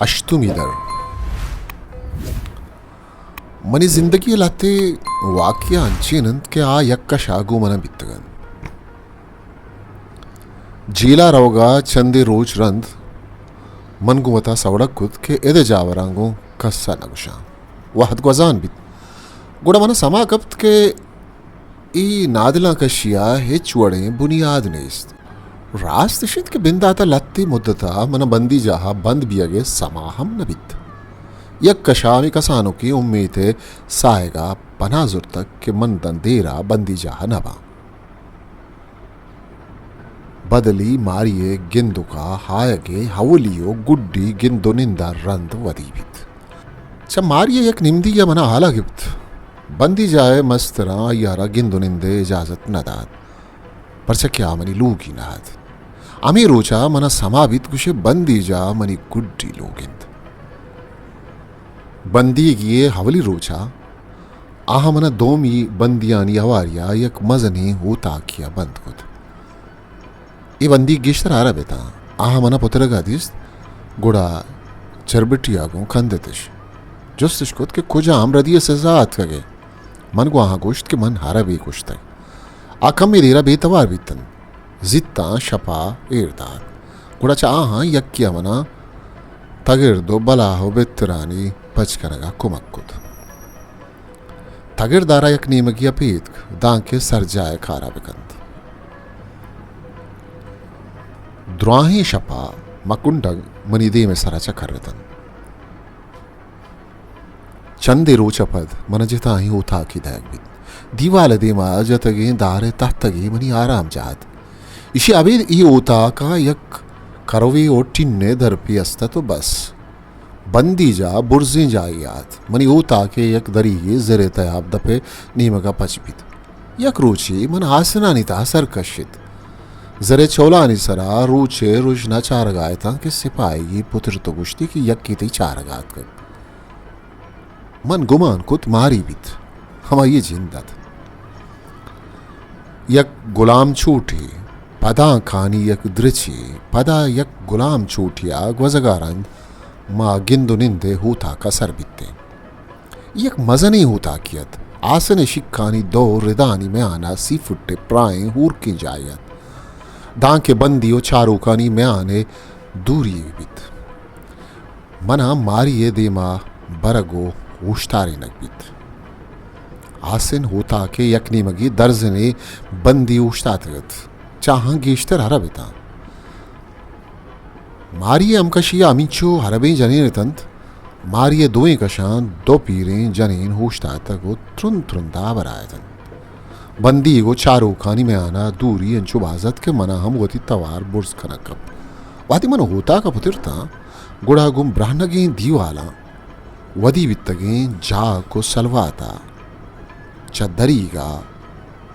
ہشتمی در۔ منی زندگی ءِ لہتے واقعہ انچین انت کہ آ یک کشا گوں من ءَ بیتگ انت۔ جیل ءَ روگ ءَ چندے روچ رند من گوں وتا سوڑگ کت کہ اد ءِ جاوراں گوں کس ءَ نہ گوشاں۔ وہد گوزان بیت، گڑا من ءَ سما کپت کہ اے نادلاں کشی ءَ ہچ وڑیں بنیاد نیست۔ راست اش انت کہ بندات ءَ لہتے مدت ءَ من ءَ بندیجاہ ءَ بند بیگ ءِ سما ہم نہ بیت۔ یک کشا ہمے کسانکیں امیت ءِ ساہگ ءَ پناہ زرتگ کہ من داں دیر ءَ بندیجاہ ءَ نہ باں۔ بدلی ماری ءِ گندک ءَ آیگ ءِ اولی ءُ گڈی گند ءُ نند ءَ رند ودی بیت۔ چہ ماری ءِ یک نمدی ءَ من ءَ ہال ءَ گپت۔ بندیجاہ ءِ مستراں آئی ءَ را گند ءُ نند ءِ اجازت نہ دات، پرچا کہ آ منی لوگی نہ ات۔ ہمے روچ ءَ من ءَ سما بیت، گوشے بندیجاہ منی گڈی لوگ انت۔ بندیگی ءِ اولی روچ ءَ آہاں من ءَ دومی بندیانی ہواری ءَ یک مزنیں اوتاکے ءَ بند کت۔ اے بندیگ گیشتر عرب اتاں۔ آہاں من ءَ پترگ ءَ دیست، گڑا چربٹی ءَ گوں کندتش۔ جستش کت کہ کجام ردی ءِ سزا ءَ اتکگ ئے؟ من گوں آہاں گوشت کہ من عربے کشتگ۔ آ کمے دیر ءَ بے توار بیت انت۔ زیتاں شپ ءَ ایر دات۔ گڑا چہ آہاں یکے ءَ من ءَ تگرد ءُ بلاہ ءُ بترانی پچ کنگ ءَ کمک کت۔ تگرد ءَ را یک نیمگے ءَ پیتک، دانکہ سرجاہ ءِ کار ءَ بہ کنت۔ دراہیں شپ ءَ مکنڈگ منی دیم ءِ سر ءَ چکر اتنت۔ چندے روچ ءَ پد من ءَ جتاہیں اوتاکے دئیگ بیت۔ دیوال ءِ دیم ءَ جتگیں دار ءِ تہتگے منی آرام جاہ ات۔ ایشی ءَ ابید اے اوتاک ءَ یک کروے ءُ ٹین ءِ درپے است ات ءُ بس۔ بندیجاہ برزیں جاہے ات۔ منی اوتاک ءِ یک دریگے زر ءِ تیاب دپ ءِ نیمگ ءَ پچ بیت۔ یک روچے من آسنانی تہا سر کشت۔ زر ءِ چولانی سرا روچ ءِ رژنا چارگ ءَ اتاں کہ سپاہیگے پترت ءُ گوشتی کہ یکے تئی چارگ ءَ اتکگ۔ من گمان کت ماری بیت، ہمائی ءِ جند ات۔ یک گلام چوٹے، پدانکانی یک درچے، پدا یک گلام چوٹے ءَ گوزگ ءَ رند ما گند ءُ نند ءِ اوتاک ءَ سر بیتیں۔ یک مزنیں اوتاکے ات۔ آسن ءِ شیکانی دو ردانی میان ءَ سی فٹ ءِ پراہیں ہورکیں جاہے ات۔ دانکہ بندی ءُ چاروکانی میان ءَ دوری بیت۔ من ءَ ماری ءِ دیم ءَ برگ ءُ اوشتارینگ بیت۔ آسن اوتاک ءِ یک نیمگے درزنے بندی اوشتاتگ ات۔ چہ آہاں گیشتر عرب اتاں۔ ماری ءِ ہمکشی ءَ ہمینچو عربیں جنین اتنت۔ ماری ءِ دوئیں کشاں دو پیریں جنین اوشتاتگ ءُ ترند ترند ءَ ہبر ءَ اتنت۔ بندیگ ءُ چاروکانی میان ءَ دوری انچو باز ات کہ من ءَ ہم وتی توار برز کنگ کپت۔ وہدے من اوتاک ءَ پترتاں، گڑا گوں برہنگیں دیوالاں ودی بیتگیں جاک ءُ سلوات ءَ چہ دریگ ءَ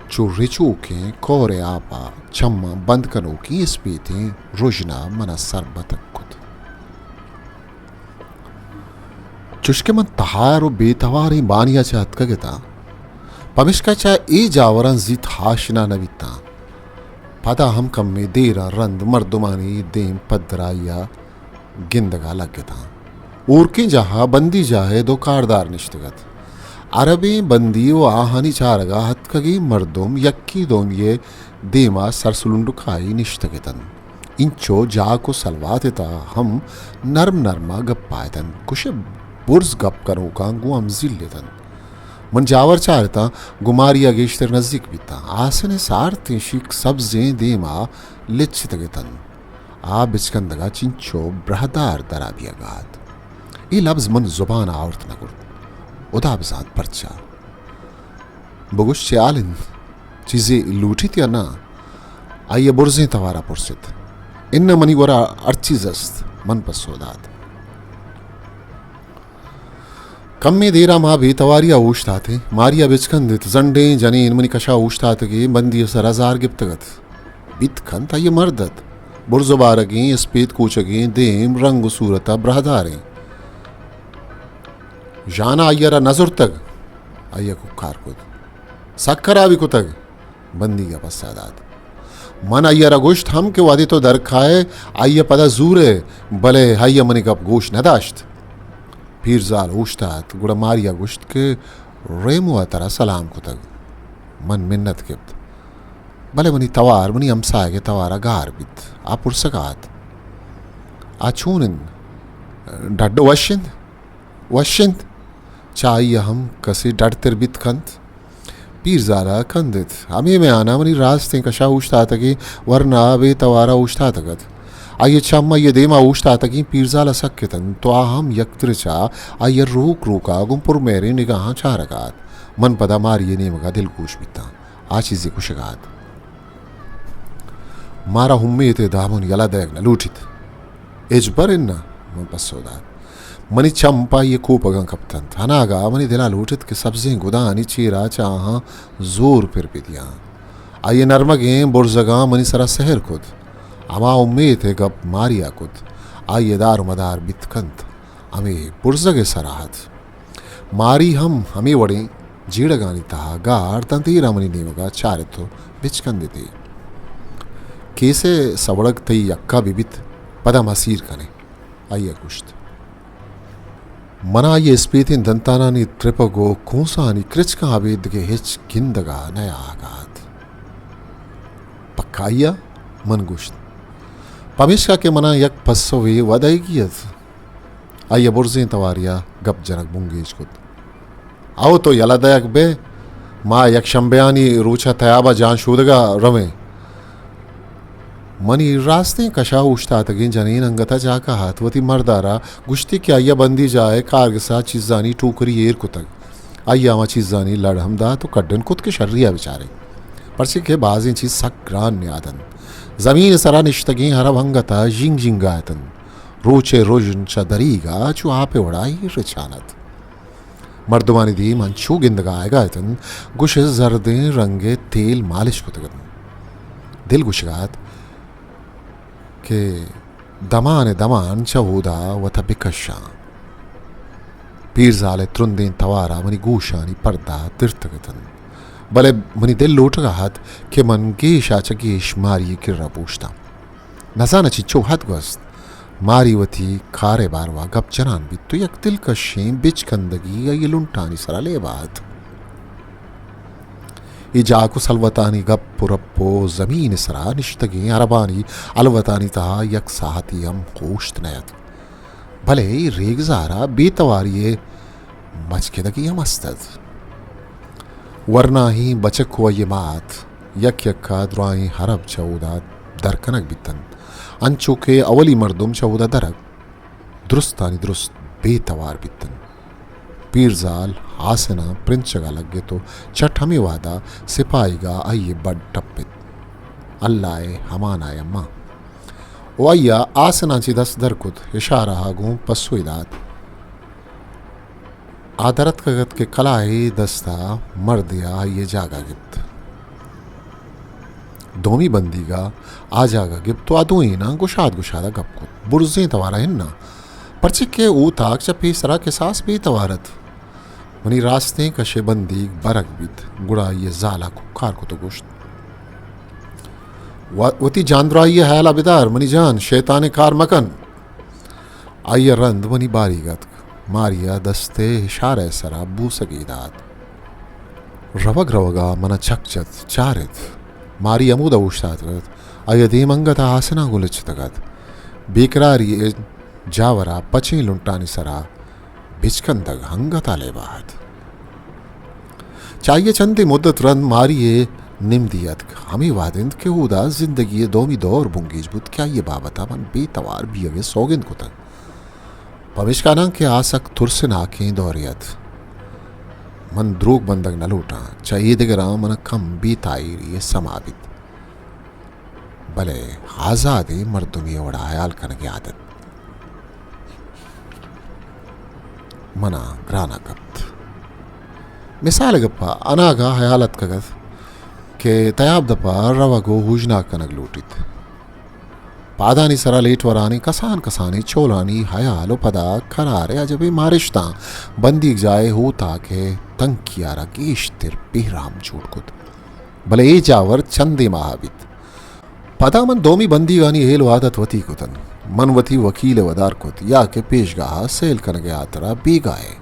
چو رچوکیں کور ءِ آپ ءَ چماں بند کنوکیں اسپیتیں رژنا من ءَ سر بتک کت۔ چوشکہ من تہار ءُ بے تواریں بانی ءَ چہ اتکگ اتاں، پمیشکا چہ اے جاوراں زیت آشنا نہ بیتاں۔ پدا ہم کمے دیر ءَ رند مردمانی دیم پدرائی ءَ گندگ ءَ لگ اتاں۔ ہورکیں جاہ ءَ بندی جاہ ءِ دو کاردار نشتگ ات۔ عربیں بندی ءُ آہانی چارگ ءَ اتکگیں مردم یکے دومی ءِ دیم ءَ سرسلنڈکائی نشتگ اتنت۔ اینچو جاک ءُ سلوات ءِ تہا ہم نرم نرم ءَ گپ ءَ اتنت۔ کش ءِ برز گپ کنوکاں گوں ہمزیل اتنت۔ من جاور چارتاں، گوں ماری ءَ گیشتر نزیک بیتاں۔ آسن ءِ سارتیں شیک سبزیں دیم ءَ لچتگ اتنت۔ آ بچکندگ ءَ چنچو براہدار درا بیگ ءَ ات۔ اے لبز من زبان ءَ آورت نہ کرت۔ ہدا بزانت پرچا۔ بگوش چے حال انت؟ چیزے لوٹیت یا نہ؟ آئی ءَ برزیں توار ءَ پرسیت۔ اناں، منی گورا ہر چیز است، من پسو دات۔ کمے دیر ءَ ما بے تواری ءَ اوشتاتیں۔ ماری ءَ بچکندت۔ زنڈیں جنین منی کش ءَ اوشتاتگیں بندی ءِ سر ءَ زار گپتگ ات۔ بیت کنت آئی ءِ مرد ات۔ برز ءُ بارگیں، اسپیت کوچگیں، دیم، رنگ ءُ صورت ءَ براہداریں۔ ژان ءَ آئی ءَ را نہ زرتگ، آئی ءَ کوکار کت۔ سک ہرابی کتگ، بندیگ ءَ پسہ دات۔ من آئی ءَ را گوشت ہم کہ وہدے تو در کائے، آئی ءَ پدا زورئے، بلے آئی ءَ منی گپ گوش نہ داشت۔ پیرزال اوشتات، گڑا ماریا گوشت کہ ریمو ءَ ترا سلام کتگ۔ من منت گپت، بلے منی توار منی ہمساہگ ءِ توار ءَ گار بیت۔ آ پرسگ ءَ ات، آ چون انت؟ ڈڈ وش انت؟ وش انت؟ چہ آئی ءَ ہم کسے ڈڈتر بیت کنت؟ پیرزال ءَ کندت۔ ہمے میان ءَ منی راستیں کش ءَ اوشتاتگیں ورنا بے توار ءَ اوشتاتگ ات۔ آئی ءِ چم آئی ءِ دیم ءَ اوشتاتگیں پیرزال ءَ سک اتنت، تو آ ہم یک درچ ءَ آئی ءَ روک روک ءَ گوں پرمہریں نگاہاں چارگ ءَ ات۔ من پدا ماری ءِ نیمگ ءَ دلگوش بیتاں۔ آ چیزے گوشگ ءَ ات۔ مارا امیت ءِ دامن یلہ دئیگ نہ لوٹیت۔ ہچبر اناں، من پسو دات۔ منی چم پہ آئی ءِ کوپگاں کپتنت۔ اناگہ منی دل ءَ لوٹت کہ سبزیں گدانی چیر ءَ چہ آہاں زور پر بہ دیاں۔ آئی ءِ نرمگیں برزگاں منی سرا سہر کت۔ ہما امیت ءِ گپ ماریا کت۔ آئی ءِ دار ءُ مدار بیت کنت۔ ہمے برزگ ءِ سرا ات۔ ماری ہم ہمے وڑیں جیڑگانی تہا گار داں دیر ءَ منی نیمگ ءَ چارت ءُ بچکندت ئے۔ کیس ءِ سوڑگ تئی یکا بہ بیت، پدا ما سیر کنیں، آئی ءَ گوشت۔ من ءَ آئی ءِ اسپیتیں دنتانانی ترپگ ءُ کونسانی کرچکاں ابید دگہ ہچ گندگ ءَ نیاہگ ءَ ات۔ پکائی ءَ؟ من گوشت۔ پمیشکا کہ من ءَ یک پسوے وَ دئیگی ات۔ آئی ءَ برزیں توارے ءَ گپ جنگ بنگیج کت۔ او تو یلہ دئیگ بئے، ما یک شمبیانی روچ ءَ تیاب ءَ جان شودگ ءَ رویں۔ منی راستیں کش ءَ اوشتاتگیں جنین انگت ءَ جاکہ ات، وتی مرد ءَ را گوشتی کہ آئی ءَ بندیجاہ ءِ کارگس ءَ چیزانی ٹوکری ایر کتگ۔ آئی ءَ ہما چیزانی لڑ ہم دات ءُ کڈن کت کہ شری ءَ بچاریں، پرچے کہ بازیں چیز سک گران نیاد انت۔ زمین ءِ سرا نشتگیں عرب انگت ءَ ژینگ ژینگ ءَ اتنت۔ روچ ءِ رژن چہ دریگ ءَ چو آپ ءِ وڑا ایر رچان ات۔ مردمانی دیم انچو گندگ ءَ آیگ ءَ اتنت، گوش ئے زردیں رنگ ءِ تیل مالش کتگ اتنت۔ دل گوشگ ءَ ات کہ دمان ءَ دمان چہ اودا وت ءَ بکشاں۔ پیرزال ءِ ترندیں توار ءَ منی گوشانی پردہ ترتگ اتنت، بلے منی دل لوٹگ ءَ ات کہ من گیش ءَ چہ گیش ماری ءِ کر ءَ بوشتاں۔ نزاناں چنچو وھد گوست، ماری وتی کار ءِ باروا گپ جنان بیت ءُ یک دلکشیں بچکندگی آئی ءِ لنٹانی سرا لیب ءَ ات۔ اے جاک ءُ سلوتانی گپ ءُ رپ ءُ زمین ءِ سرا نشتگیں عربانی الوتانی تہا یک ساعتے ہم اوشت نہ ات۔ بلے اے ریگزار ءَ بے تواری ءِ مچکدگے ہم است ات۔ ورناہیں بچک ءُ آئی ءِ مات یک یک ءَ درائیں عرب چہ اودا در کنگ بیتنت، انچو کہ اولی مردم چہ اودا درگ درستانی درست بے توار بیتنت۔ پیرزال آسن ءَ پرنچگ ءَ لگت ءُ چٹ ہمے وہد ءَ سپاہیگ ءَ آئی ءِ بڈ ٹپت۔ اللہ ءِ امان ءَ اما۔ ءُ آئی ءَ آسن ءَ چہ دست در کت، اشارہ ءَ گوں پسوے دات۔ آ در اتکگ ات کہ کلاہے دست ءَ مردے ءَ آئی ءِ جاگہ گپت۔ دومی بندیگ ءَ آ جاگہ گپت ءُ آ دوئیناں گشاد گشاد ءَ گپ کت۔ برزیں توار ءَ اناں، پرچے کہ اوتاک چہ پیسر ءَ کساس بے توار ات۔ منی راستیں کش ءِ بندیگ برگ بیت، گڑا آئی ءِ زال ءَ کوکار کت ءُ گوشت، و-، وتی جاندراہی ءِ ہیال ءَ بدار، منی جان، شیطانیں کار مکن۔ آئی ءَ رند منی باریگ اتک۔ ماری ءَ دست ءِ اشارہ ءِ سرا بوسگے دات۔ روگ روگ ءَ من ءَ چک جت، چارت۔ ماری ہمودا اوشتاتگ ات۔ آئی ءِ دیم انگت ءَ آسن ءَ گوں لچتگ ات۔ بے قراری ءِ جاور ءَ پچیں لنٹانی سرا بچکندگ انگت ءَ لیب ءَ ات۔ چہ آئی ءَ چندے مدت رند ماری ءِ نمدی اتک۔ ہمے وہد انت کہ اودا زندگی ءِ دومی دور بنگیج بوت کہ آئی ءِ بابت ءَ من بے توار بیئگ ءِ سوگند کتگ۔ پمیشکا ناں کہ آ سک ترسناکیں دورے ات۔ من دروگ بندگ نہ لوٹاں، چہ اے دگراں من ءَ کم بے تاہیری ءِ سما بیت۔ بلے آزادیں مردمے ءِ وڑا ہیال کنگ ءِ عادت من ءَ گران ءَ کپت۔ مثال ءِ گپ ءَ اناگہ ہیال اتکگ ات کہ تیاب دپ ءَ روگ ءُ ہوژناگ کنگ لوٹیت۔ پادانی سرا لیٹ ورانی کسان کسانیں چولانی ہیال ءُ پدا کرار ءِ عجبیں مارشتاں بندیگ جاہ ءِ اوتاک ءِ تنکی ءَ را گیشتر بے رحم جوڑ کت۔ بلے اے جاور چندے ماہ بیت۔ پدا من دومی بندیگانی ہیل و عادت وتی کتن۔ من وتی وکیل ء ودار کت یا کہ پیشگاہ ء سیل کنگ ء ہاترا بیگاہ ء۔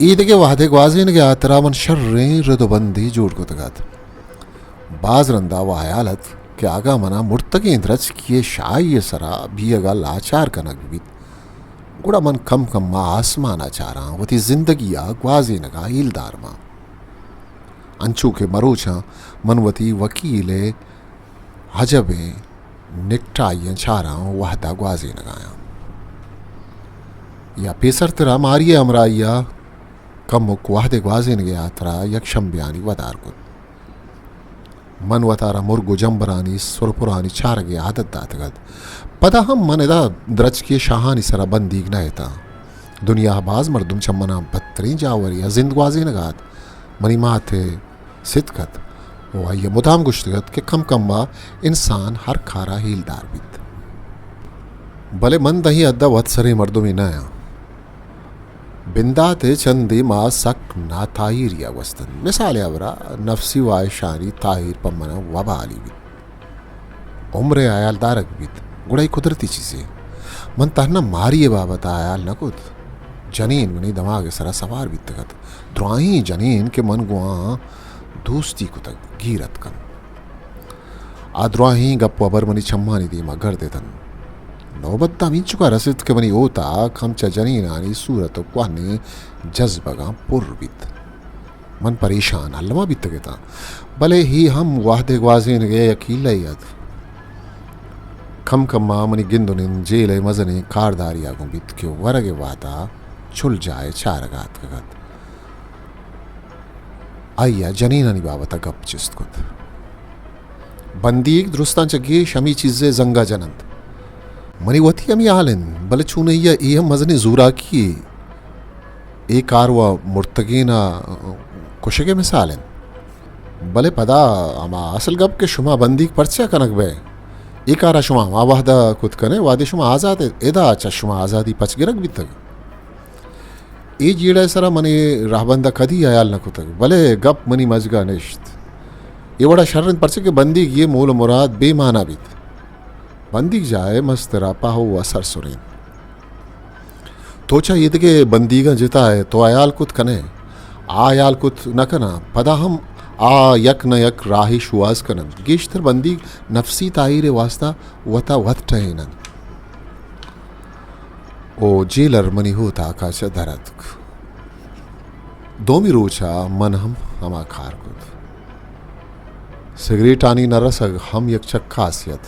ایدگہ وہد ء گوازینگ ء ہاترا من شریں رد و بندے جوڑ کتگ ات۔ باز رندا و ہیال ات کہ اگاں منا مرتگیں درچکی ء شاہی ء سرا بیئگ ء لاچار کنگ بیت، گڑا من کم کم ء آسمان ء چاراں، وتی زندگی ء گوازینگ ء ہیلدار باں۔ انچو کہ مروچاں من وتی وکیل ء عجبیں نکٹائیاں چاراں و وہدا گوازینگایاں۔ یا پیسرترا ماری ء ہمراہیا کمک وہدے گوازینگے ہاترا یک شمبیانی ودار کت۔ من وتارا مرگ و جمبرانی سرپرانی چارگے عادت داتگ ات۔ پدا ہم من ادا درچکے شاہانی سرا بندیگ نہ اتاں۔ دنیا ء باز مردم چہ منا بدتریں جاورے ء زند گوازینگ ء ات۔ منی مات ء ستک ات و آئی ء مدام گوشتگ ات کہ کم کم ء انسان ہر کار ء ہیلدار بیت۔ بلے من دہیں حد ء وت سریں مردمے نہ آں۔ بندات ء چندے ما سک ناتاہیری ء گوستن۔ مثال ء ہبرا نفسی واہشانی تاہیر پہ من ء وبالی بیت۔ عمر ء ہیال دارگ بیت، گڑا اے قدرتی چیزے۔ من تہنا ماری ء بابت ء ہیال نہ کت۔ جنین منی دماغ ء سرا سوار بیتگ ات۔ دراہیں جنین کہ من گوں آہاں دوستی کتگ، گیر اتکن۔ آ دراہیں گپ و ہبر منی چمانی دیما گردتن۔ نوبت ہمینچکا رست کہ منی اوتاک ہم چہ جنینانی صورت و کوہنیں جزبگاں پر بیت۔ من پریشان الما بیتگ اتاں، بلے ہی ہم وہدے گوازینگ ء یک ہیلہ ات۔ کم کم ء منی گند و نند جیل ء مزنیں کارداریا گوں بیت کہ ورگ ء وہدا چل جاہ ء چارگ ء اتکگ ات۔ آئی ء جنینانی بابت ء گپ چست کت۔ بندیگ درستاں چہ گیش ہمے چیزے زنگا جننت۔ منی وتی ہمے حال انت، بلے چونائی ء اے ہم مزنیں زوراکی یے۔ اے کار و مرتگین ء کشگ ء مثال انت۔ بلے پدا ہما اصل گپ کہ شما بندیگ پرچا کنگ بئے؟ اے کار ء شما ہما وہد ء کت کن ئے، وہدے شما آزاد ات، ادا چہ شما آزادی پچ گرگ بیتگ۔ اے جیڑہ ء سرا من اے رہبند ء کدی ہیال نہ کتگ، بلے گپ منی مجگ ء نشت۔ اے وڑا شر انت، پرچہ کہ بندیگی ء مول ء مراد بے مانا بیت۔ بندیگ جاہ ء مسترا پہو ء سر سرین۔ تو چہ ایدگہ بندیگاں جتا ئے، تو ہیال کت کن ئے، آ ہیال کت نہ کناں، پدا ہم آ یک نہ یک راہے شوہاز کن انت۔ گیشتر بندیگ نفسی تاہیر ء واستا وتا وت ٹہین انت۔ او جیلر منی ہوتاک ء چہ در اتک۔ دومی روچ ء من ہم ہما کار کت۔ سگریٹانی نہ رسگ ہم یک چکاسے ات۔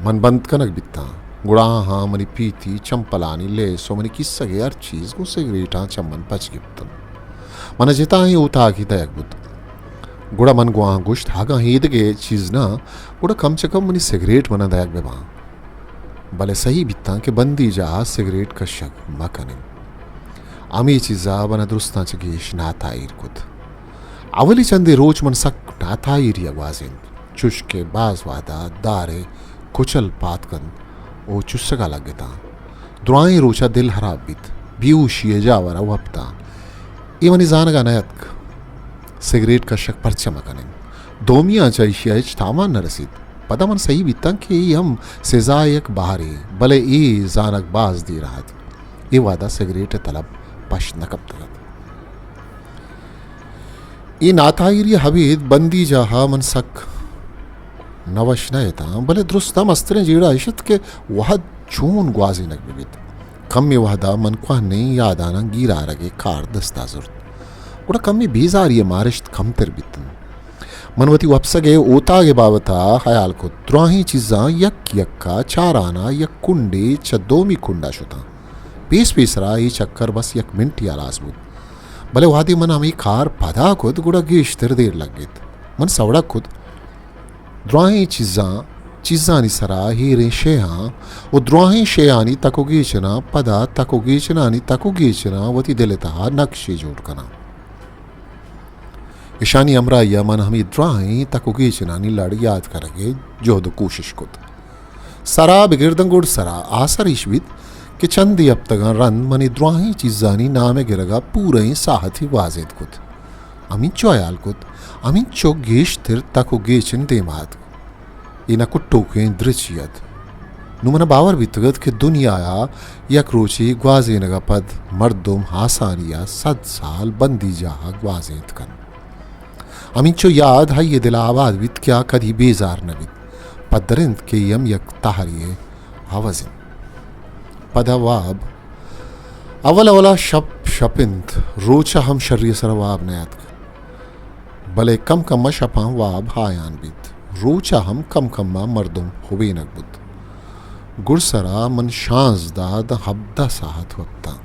من بند کنگ بیتاں، گڑا آہاں منی پیتی، چمپلانی لیس و منی کیسگ ء ہر چیز گوں سگریٹاں چہ من پچ گپتنت۔ من ء جتائیں اوتاکے دئیگ بوت۔ گڑا من گوں آہاں گوشت، اگاں ایدگہ چیز نہ، گڑا کم چہ کم منی سگریٹ من ء دئیگ بہ باں۔ بلے سہی بیتاں کہ بندی جاہ ء سگریٹ کشگ مہ کن انت۔ ہمے چیز ء من ء درستاں چہ گیش ناتاہیر کت۔ اولی چندے روچ من سک ناتاہیری ء گوازینت، چش کہ باز وہد ء دار ء کچل پاد کنت و چسگ ء لگتاں۔ دراہیں روچ ء دل ہراب بیت، بیہوشی ء جاور ء وپتاں۔ اے منی زانگ ء نہ اتک، سگریٹ کشگ پرچہ مہ کن انت۔ دومیاں چہ ایشی ء ہچ تاوان نہ رسیت۔ پدا من سہی بیتاں کہ اے ہم سزا ء یک بہرے، بلے اے زانگ باز دیر ء اتک۔ اے وہد ء سگریٹ ء طلب پشت نہ کپتگ ات۔ اے ناتاہیری ء ابید بندی جاہ ء من سک نہ وش نہ اتاں، بلے درستاں مستریں جیڑہ اش ات کہ وہد چون گوازینگ بہ بیت۔ کمے وہد ء من کوہنیں یاداناں گیر آرگ ء کار دست ء زرت، گڑا کمے بیزاری ء مارشت کمتر بیت انت۔ من وتی وپسگ ء اوتاگ ء بابت ء ہیال کت، دراہیں چیزاں یک یک ء چاران ء یک کنڈے چہ دومی کنڈ ء شتاں۔ پیس پیسرا اے چکر بس یک منٹے ہلاس بوت، بلے وہدے من ہمے کار پدا کت، گڑا گیشتر دیر لگت۔ من سوڑگ کت، دراہیں چیزاں، چیزانی سرا ہیریں شیہاں و دراہیں شیہانی تک و گیچناں، پدا تک و گیچنانی تک و گیچناں وتی دل ء تہا نقشے جوڑ کناں۔ اشانی ہمراہی ء من ہمے دراہیں تک و گیچنانی لڑ یات کنگ ء جہد و کوشش کت۔ سرا بگرداں گڈ سرا آسر ایش بیت کہ چندے ہپتگاں رند من اے دراہیں چیزانی نام ء گرگ ء پورئیں ساہتے گوازینت کت۔ ہمینچو ہیال کت، ہمینچو گیشتر تک و گیچن دیما اتک۔ اے نہ کٹوکیں درچی ات۔ نوں من ءَ باور بیتگ ات کہ دنیا ءَ یک روچے گوازینگ ءَ پد مردم آسانی ءَ صد سال بندی جاہ ءَ گوازینت کنت۔ ہمینچو یاد آئی ءِ دل ءَ آباد بیت کہ آ کدی بیزار نہ بیت۔ پدر انت کہ اے ہم یک تہاری ءِ عوض انت۔ پدا واب۔ اول اول ءَ شپ شپ انت، روچ ءَ ہم شری ءِ سر ءَ واب نیاتک۔ بلے کم کم ءَ شپاں واب ہایان بیت۔ روچ ءَ ہم کم کم ءَ مردم ہبینگ بوت۔ گڈسر ءَ من شانزدہ داں ہبدہ ساعت وپتاں۔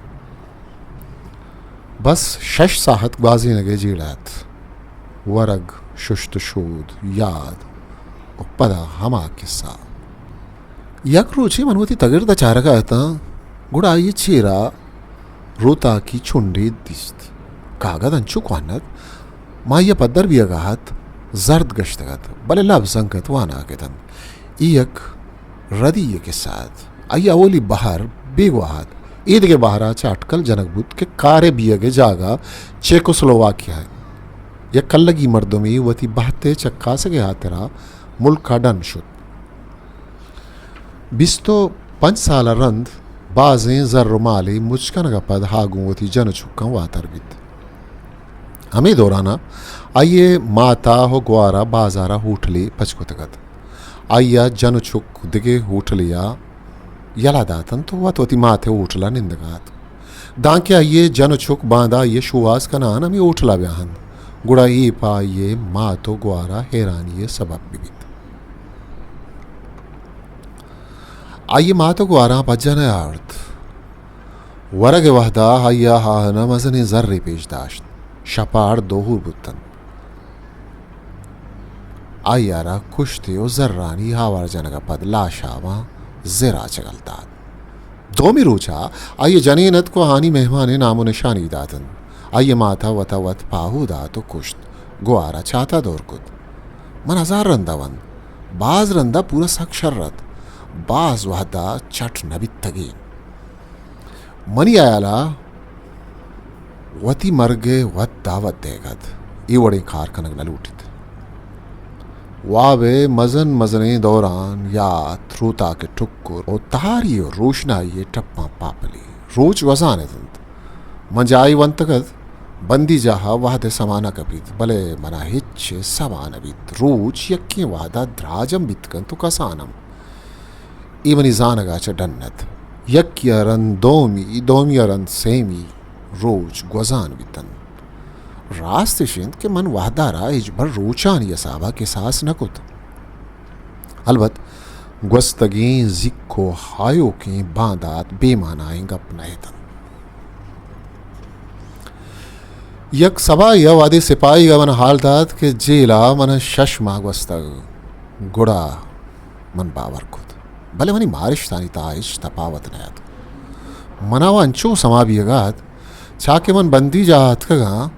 بس شش ساعت گوازینگ ءِ جیڑہ ات۔ ورگ، ششت و شود، یاد و پدا ہما کسہ۔ یک روچے من وتی تگرد ءَ چارگ ءَ اتاں، گڑا آئی ءِ چیر ءَ روتاکی چنڈے دیست۔ کاگد انچو کوہن ات، ماہی ءَ پدر بیئگ ءَ ات، زرد گشتگ ات، بلے لبز انگت وانگ اتنت۔ اے یک ردی ءِ کسہ ات۔ آئی ءِ اولی بہر بیگواہ ات۔ اے دگہ بہر ءَ چہ اٹکل جنگ بوت کہ کارے بیئگ ءِ جاگہ چیکوسلوواکیا ءَ یک کلگی مردمے وتی بہت ءِ چکاسگ ءِ ہاترا ملک ءَ ڈن شت۔ بیست و پنچ سال ءَ رند بازیں زر و مالے مچ کنگ ءَ پد آ گوں وتی جن و چکاں واتر بیت۔ ہمے دوران ءَ آئی ءِ مات ءَ و گوار ءَ بازار ءَ ہوٹلے پچ کتگ ات۔ آئی ءَ جن و چک دگہ ہوٹلے ءَ یلہ دات انت و وت وتی مات ءِ ہوٹل ءَ نندگ ءَ ات۔ دانکہ آئی ءِ جن و چک باندا آئی ءِ شوہاز کنان ہمے ہوٹل ءَ بیا انت، گڑا اے پہ آئی ءِ مات و گوار ءَ حیرانی ءِ سبب بہ بیت۔ آئی ءِ مات و گواراں پجہ نہ آورت۔ ورگ ءِ وہد ءَ آئی ءَ آہان ءَ مزنیں زرے پیش داشت۔ شپ ءَ ہر دو ہور بوت انت۔ آئی ءَ را کشت و زرانی آوار جنگ ءَ پد لاش ءَ ماں زر ءَ چگل دات۔ دومی روچ ءَ آئی ءِ جنین اتک و آہانی مہمان ءِ نام و نشانی دات انت۔ آئی ءِ مات ءَ وت ءَ وت پاہو دات و کشت۔ گوار ءَ چات ءَ دور کت۔ من ہزار رند ءَ ونت۔ باز رند ءَ پورا سک شر ات۔ باز وہد ءَ چٹ نہ بیتگیں۔ منی ہیال ءَ وتی مرگ ءِ وت دعوت دئیگ ات۔ اے وڑیں کار کنگ نہ لوٹیت۔ واب ءِ مزن مزنیں دوران یات، روتاک ءِ ٹکر و تہاری و روشنائی ءِ ٹپاں پاپلی۔ روچ گوزان اتنت۔ من جاہے ونتگ ات، بندی جاہ ءَ وہد ءِ سما نہ کپیت، بلے من ءَ ہچ سما نہ بیت۔ روچ یکیں وہد ءَ دراج ہم بیت کنت و کسان ہم۔ اے منی زانگ ءَ چہ ڈن ات۔ یکے ءَ رند دومی، دومی ءَ رند سیمی روچ گوزان بیت انت۔ راست اش انت کہ من وہد ءَ را ہچبر روچانی حساب ءَ کساس نہ کت۔ البت گوستگیں زیک و آیوکیں باندات بے مانائیں گپ نہ اتنت۔ یک سباہے ءَ وہدے سپاہیگ ءَ من ءَ ہال دات کہ جیل ءَ من ءَ شش ماہ گوستگ، گڑا من باور کت، بلے منی مارشتانی تہا ہچ تپاوت نہ ات۔ من ءَ و انچو سما بیگ ءَ ات، چاکہ من بندی جاہ ءَ اتکگ آں،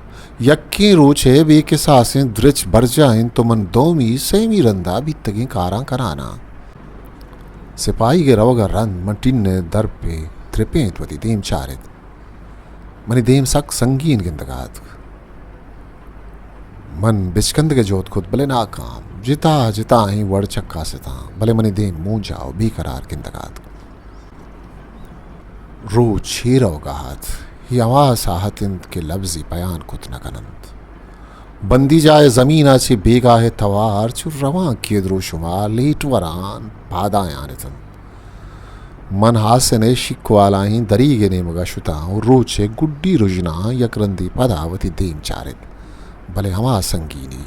یکیں روچ ءِ بے کساسیں درچ برجاہ انت و من دومی، سیمی رند ءَ بیتگیں کاراں کنان آں۔ سپاہیگ ءِ روگ ءَ رند من ٹین ءِ درپے ترپینت، وتی دیم چارت۔ منی دیم سک سنگین گندگ ءَ اتک۔ من بچکندگ ءِ جہد کت، بلے ناکام۔ جتا جتائیں وڑ چکاستاں، بلے منی دیم مونجا و بے قرار گندگ ءَ اتک۔ روچ چے روگ ءَ ات؟ اے ہما ساہت انت کہ لبزی بیان کت نہ کن انت۔ بندی جاہ ءِ زمین ءَ چہ بیگاہ ءِ توار چو روانکے ءِ دروشما لیٹ وران پادایان اتنت۔ من ہاسن ءِ شیکوالاہیں دریگ ءِ نیمگ ءَ شتاں و روچ ءِ گڈی رژناں یک رندے پدا وتی دیم چارت، بلے ہما سنگینی۔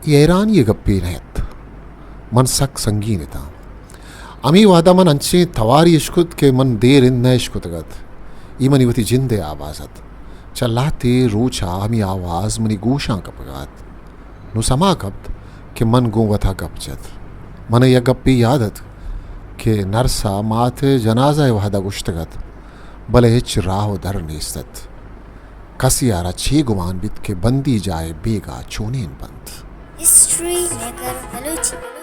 اے حیرانی ءِ گپے نہ ات۔ من سک سنگین اتاں۔ ہمے وہد ءَ من انچیں توارے اشکت کہ من دیر انت نہ اشکتگ ات۔ اے منی وتی جند ءِ آواز ات۔ چہ لہتے روچ ءَ ہمے آواز منی گوشاں کپگ ءَ ات۔ نوں سما کپت کہ من گوں وت ءَ گپ جت۔ من ءَ یک گپے یات ات کہ نرس ءَ مات ءِ جنازہ ءِ وہد ءَ گوشتگ ات، بلے ہچ راہ و در نیست ات۔ کسے ءَ را چے گمان بیت کہ بندی جاہ ءِ بیگاہ چونین بنت؟ History maker Balochi.